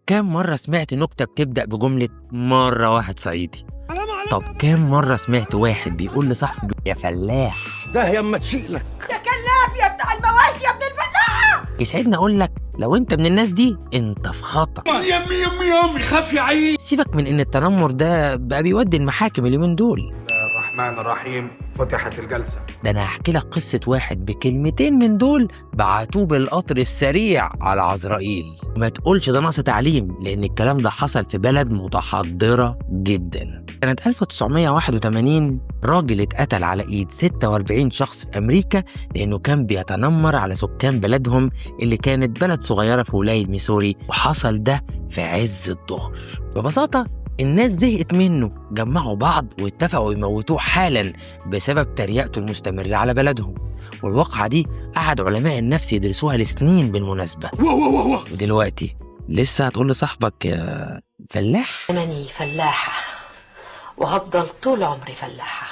كام مرة سمعت نكتة بتبدأ بجملة مرة واحد صعيدي؟ طب كام مرة سمعت واحد بيقول لصاحبه يا فلاح؟ ده يما تشيلك يا كلاف يا بتاع المواشي يا ابن الفلاحة. يسعدني أقول لك لو أنت من الناس دي أنت في خطر. يمي يمي يمي خاف يا عين. سيبك من إن التنمر ده بقى بيودي المحاكم اليومين دول. الرحمن الرحيم، فتحت الجلسة. ده أنا هحكي لك قصة واحد بكلمتين من دول بعتوه بالقطر السريع على عزرائيل. ما تقولش ده نقص تعليم، لأن الكلام ده حصل في بلد متحضرة جدا. سنة 1981 راجل اتقتل على إيد 46 شخص في أمريكا لأنه كان بيتنمر على سكان بلدهم اللي كانت بلد صغيرة في ولاية ميسوري، وحصل ده في عز الظهر. ببساطة الناس زهقت منه، جمعوا بعض واتفقوا يموتوه حالا بسبب تريقته المستمرة على بلدهم. والواقعة دي قعد علماء النفس يدرسوها لسنين بالمناسبة. ودلوقتي لسه هتقول لصاحبك يا فلاح؟ أنني فلاحة وهفضل طول عمري فلاحة.